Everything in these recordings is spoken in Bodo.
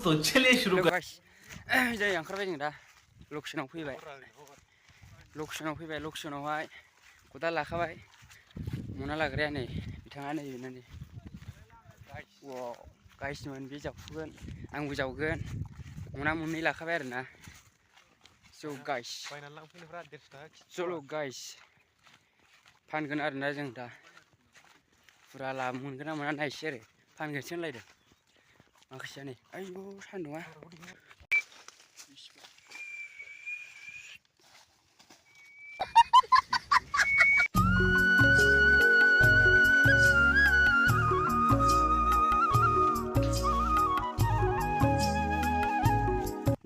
तो चलिए शुरू कर जाय ओंखारबाय जों दा लकेसनाव फैबाय लकेसनावहाय खदाल लाखाबाय मना लाग्राया नै बिथाङा नै बेनो नै वाव गाइसमोन बे जावफुगोन आंबो जावगोन मना मोननै लाखाबाय आरोना स' गाइस चल' गाइस फानगोन आरोना जों दा फुरा लाब मोनगोन ना मोना नायसै आरो फानगोनसो होनलायदों माखासेया नै आयौ सान्दुङा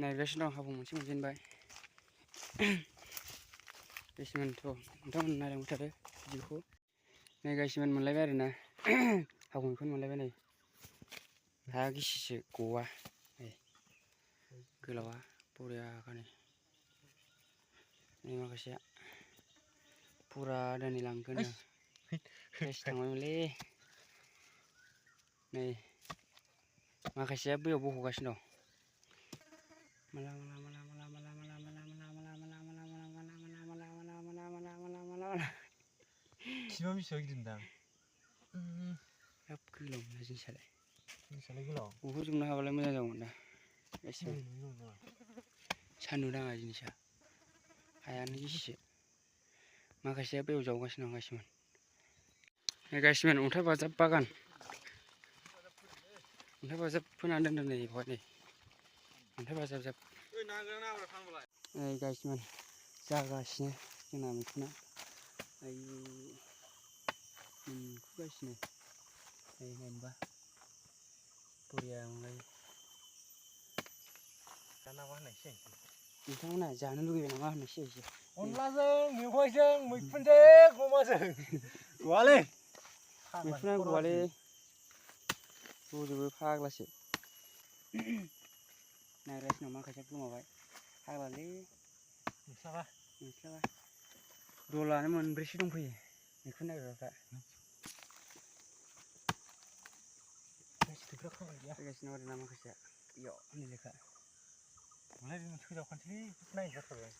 नायगासिनो दं हाबु मोनसे मोनजेनबाय गाइसमोनथ' नोंथांमोन नायलांबाय थादो भिडिअखौ नै गाइसमोन मोनलायबाय आरोना हाबुखौनो मोनलायबाय नै हा गिसिसो गवा नै गोलावा बरियाखानो नै माखासेया फुरा दानि लांगोन केस थांबायमोनलै नै माखासेया बैयाव बख'गासिनो दं Cuma bisa gitu dah. Apa kelam lagi salah? Salah kelam. Ujungnya hafalan mana jauh dah? Esok. Sanu dah aja nih sah. Hayan ni sih. Makasih apa jauh kasih nang kasih man. Kasih man untah bazar bagan. Untah bazar pun ada nih buat ni. Untah bazar bazar. Kasih man. Jaga sih. Kena mikna. Ayu. Kasih ni. Nembah. Puriya mulai. Karena mana sih? Entah mana jangan lu gimana mana sih. Onlah jeng, mewah jeng, mepun jeng, koma jeng. Kuali. Mepun kuali. Tuh juga paglah sih. Nah res nama kaca belum apa? Paglah le. Misalnya. Dolar ni mana bersih dong punya. Mepun ada berapa? Guys, nama nama kaca. Yo, ni lekar. Mulai dari muncul jauh kan sini, naik ke atas.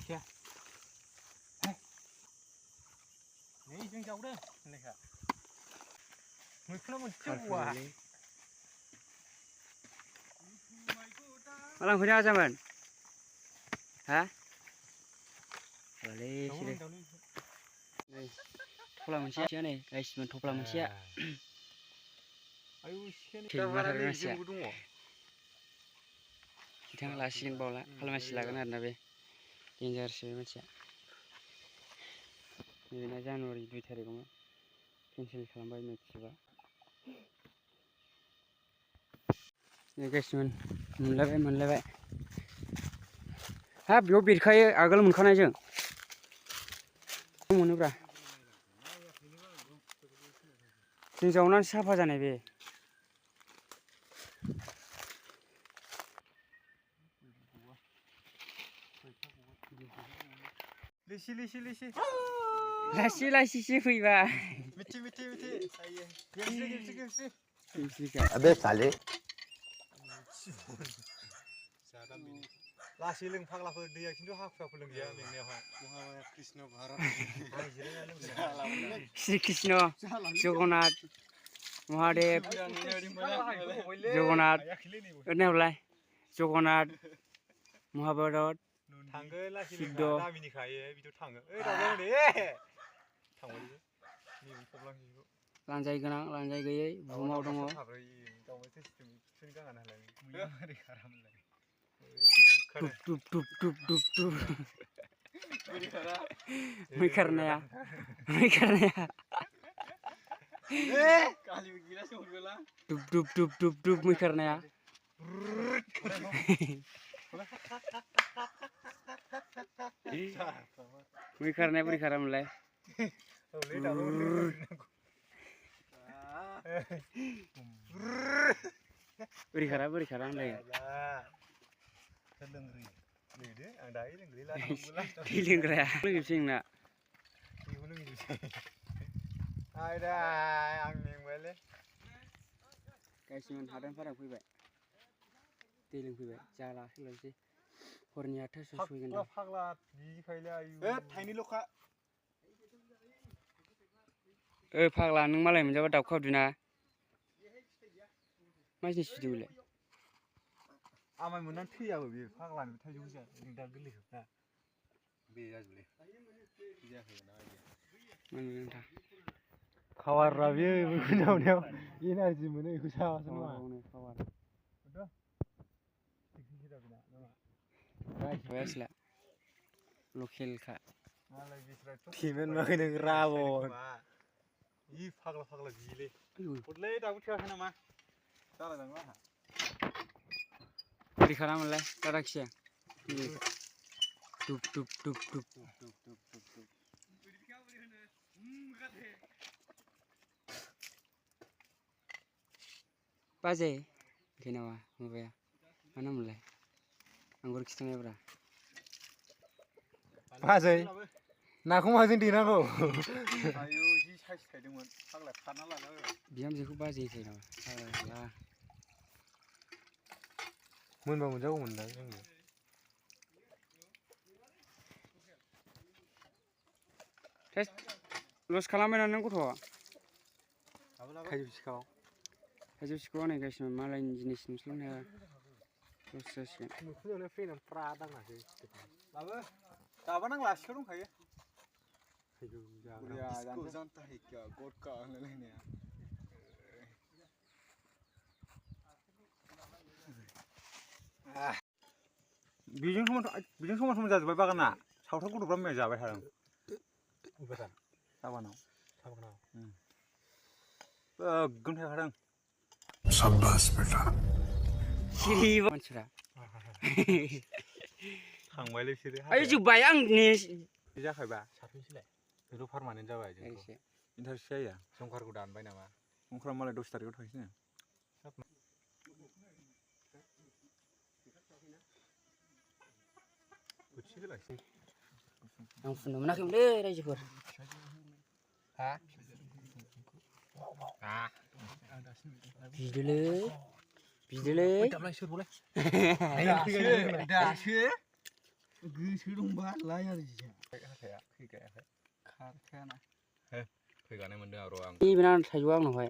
Iya. Ni jeng jauh dah, lekar. Muncul muncul wah. Malang punya aja man. Hah? Boleh sih. Nih, topla manusia nih, guys, topla manusia. Ayo sih, Timah manusia. Kita ngelasin bola, kalau masih lagan ada be, danger sih manusia. Ini Januari 2 tarik kamu, cancel kalambai match coba. Ini guys menlebai. Ha, biar berkaya agak munkan aja. Mana berah? Jauhnan siapa jane be? Lasi sih fuyba. Miti. Gimsi. अबे साले Lasi leng faglafur dia kintu hafra leng dia mengnyawa. Muhammad Krishna Bharat. Sri Krishna, Jagannath, Mahadev, Jagannath. Ini apa? Jagannath, Mahabharat. Tangga lasi leng Sido. dah mini kaya, itu tangga. Tangga ni. Tangga ni. Ni problem ni. Lanjai genang, lanjai gayai, bumau dongo. Tup. Mikarnya ya. Kali gila sih bola. Tup mikarnya ya. Mikarnya beri karam mulai. Beri karam lagi. Lengri. Lede, anda ini lengri lah. Feeling raya. Lagi sing nak. Ibu lengri. Ada, ang ning balik. Guys, man hadan farang kuy bay. दै लोंफैबाय जाला होलांसै हरनि 8:00 सहैगोन दा फाग्ला बिदिखायलै आयु थाइनैल'खा फाग्ला नों मालाय मोनजाबा दाउखा उदुना मा जिनिस बिदि बेलाय आमाय मोननानै थैयाबो बियो फाग्लानि थाइजौ जाया जों दा गोरलैखौ दा बे जाजोबलै जायाखै ना मानो नोंथां खावारा बियो बेखौ जावनायाव एनार्जि मोनो बेखौ जाबासो नङा खावार गायसला लकेलखा थिमेन माखै नों राबन इ फाग्ला बिले हरलै दाबो थोआखै नामा जालायलाङो आंहा रेडि खालामोनलाय दादाखिया टुप टुप टुप टुप बाजे गैनावा माबाया मा नाममोनलाय आंगुर खिथानायब्रा बाजै नाखौ माजों देनांगौ आयौ जि साइज थायदोंमोन फाग्ला खारना लाना बिहामजोखौ बाजै होनखायो नामा फाग्ला मोनबा मोनजागौमोन ना जोंनो लस खालामबाय ना नों गथ'आ थाइजौ सिखाव हनै गासिबो मालायनि जिनिस नुस्लाबनो हाया लस जासिगोन नुखुनायावनो फैनानै फ्रा दांनासै लाबो दाबा नांला सिखाव दंखायो थाइजौ जानता है क्या गटका होनलायलायनाया बेजों समान जाजोब्बाय बागाना सावथाल गथ'फ्रा मैया जाबाय थादों साबानाव गोगोम थायखादों शाबाश बेटा सिरि मानसिफ्रा थांबायलै बिसोरो आय जोब्बाय आंनि जाखायबा साथनोसैलाय बेथ' पारमानेन्ट जाबाय जोंखौ इन्टारेस्ट जाया संखारखौ दानबाय नामा संखारा मालाय 10 तारिखआव थांसैनो आं फुननो मोनाखैमोनलै रायजोफोर बिदोलै दासो गोसो दंबा लाय आरो खारखायाना फैगानाय मोनदों आरो आं बेना थाइजौआ आंनावहाय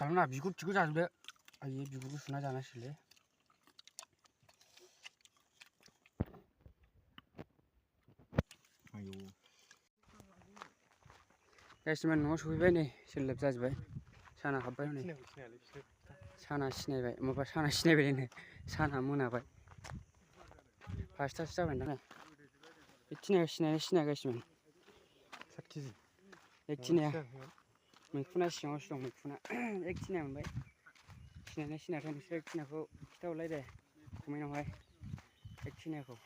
आंना बिगुर थिगुर जाजोबदो आयै बिगुरखौ सुना जानांसिगोनलै आयौ गासिमान न'आव सफैबाय नै सेलेब जाजोब्बाय साना हाबबाय हनै साना सिनायबाय माबा साना सिनायबायनो साना मोनाबाय 5तासो जाबाय दां बेखिनिया सिनायगासिनो 7 केजि एकखिनिया मैखुना सिङावसो दं मैखुना एकखिनिया मोनबाय सिनायनायाथ' नोंसोर एकखिनियाखौ खिथाहरलाय दे कमेन्टआवहाय एकखिनियाखौ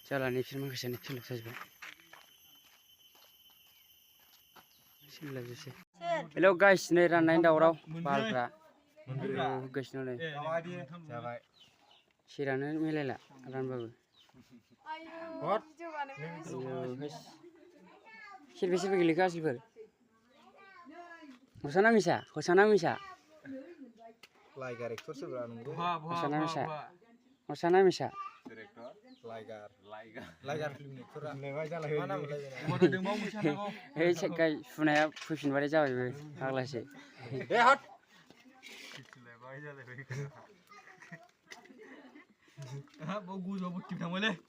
जाला नैसोर माखासेयानो सेलेब जाजोब्बाय सेलेबजोबसै हेलौ गाइस नै राननायनि दावराव बालफ्रा होगासिनो नै सेरानो मिलायला रानबाबो सेरबेसे गोलैखो आसोलफोर हरसाना मिसा लाइगार एक्टरसो ब्रा नंगौ हरसाना मिसा लाइगार फिल्म एक्टरा मा नाम हे गाय सुनाया फैफिनबाथाय जाबायबो फाग्लासो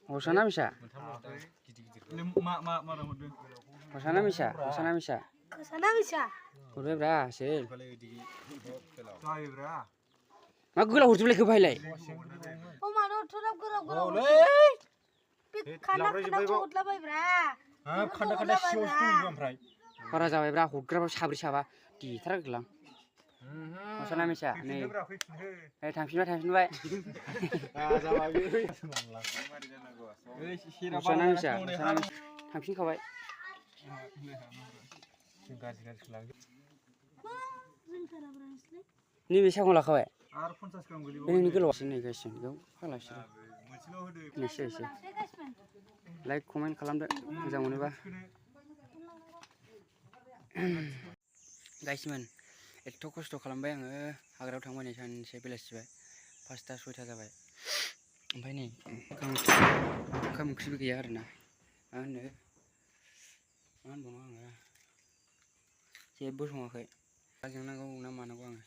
हरसाना मिसा हरबायब्रा आसोल मा गोलाव हरजोबलायखो बाहायलाय बारा जाबायब्रा हरग्राबा साब्रै साबा देथारगोलां हरसाना मिसा नै थांफिनबाय हरसाना मिसा थांफिनखाबाय नैबे सागं लाखाबाय नोंनि गोलावसिन नै गासिनो बेयाव फाग्लासो नोंसो लाइक कमेन्ट खालामदो मोजां मोनोबा गाइसमोन एथ' खस्थ' खालामबाय आङो हाग्रायाव थांबाय नै सानसे बेलासिबाय 5टा 6टा जाबाय ओमफ्राय नै ओंखाम ओंख्रिबो गैया आरोना मा होनबावनो आङो जेबो सङाखै जोंनांगौ ना मानांगौ आङो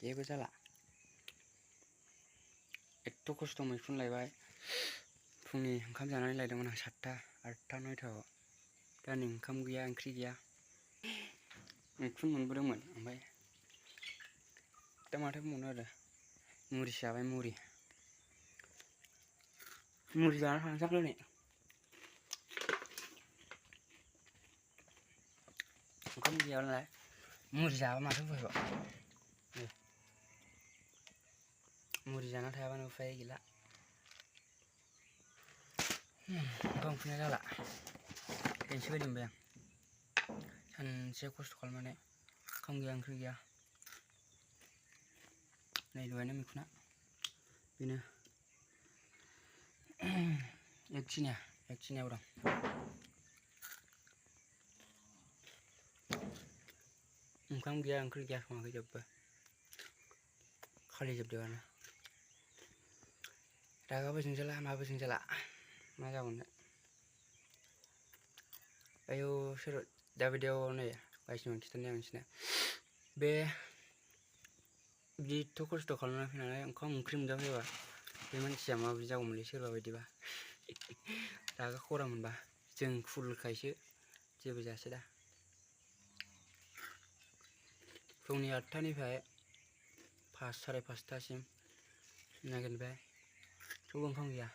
जेबो जाला एथ' खस्थ' मैखुन लायबाय फुंनि ओंखाम जानानै लायदोंमोन आं 7टा 8टा 9टायाव दा नै ओंखाम गैया ओंख्रि गैया मैखुन मोनबोदोंमोन ओमफ्राय दा माथो बुंबावनो आरो मुरिसो जाबाय मुरि जाना थांसां दिनै ओंखाम गैया नालाय मुरि जाबा माथो उफायबाव मुरि जाना थायाबानो उफाय गैला ओंखाम उखैनाय जाला ओरैनोसो बायदि मोनबाय आं सानसे खस्थ' खालामनानै ओंखाम गैया ओंख्रि गैया नै दहायनो मैखुना बेनो एकथिनियाव दं ओंखाम गैया ओंख्रि गैया सङाखै जेबो खालि जोबदोंआनो रागाबो जोंजाला माबो जोंजाला मा जाबावनो आयौ सोर दाबायदियाव नै गाइसमोन खिथानाया नोंसिनो बे बिदिथ' खस्थ' खालामना फैनानै ओंखाम ओंख्रि मोनजाफैबा बे मानसिया माबायदि जागौमोनलै सोरबा बायदिबा रागा खरा मोनबा जों फुलखायसो जेबो जायासै दा फुंनि 8टानिफ्राय 5 साराय 5टासिम नागिरबाय थेवबो ओंखाम गैया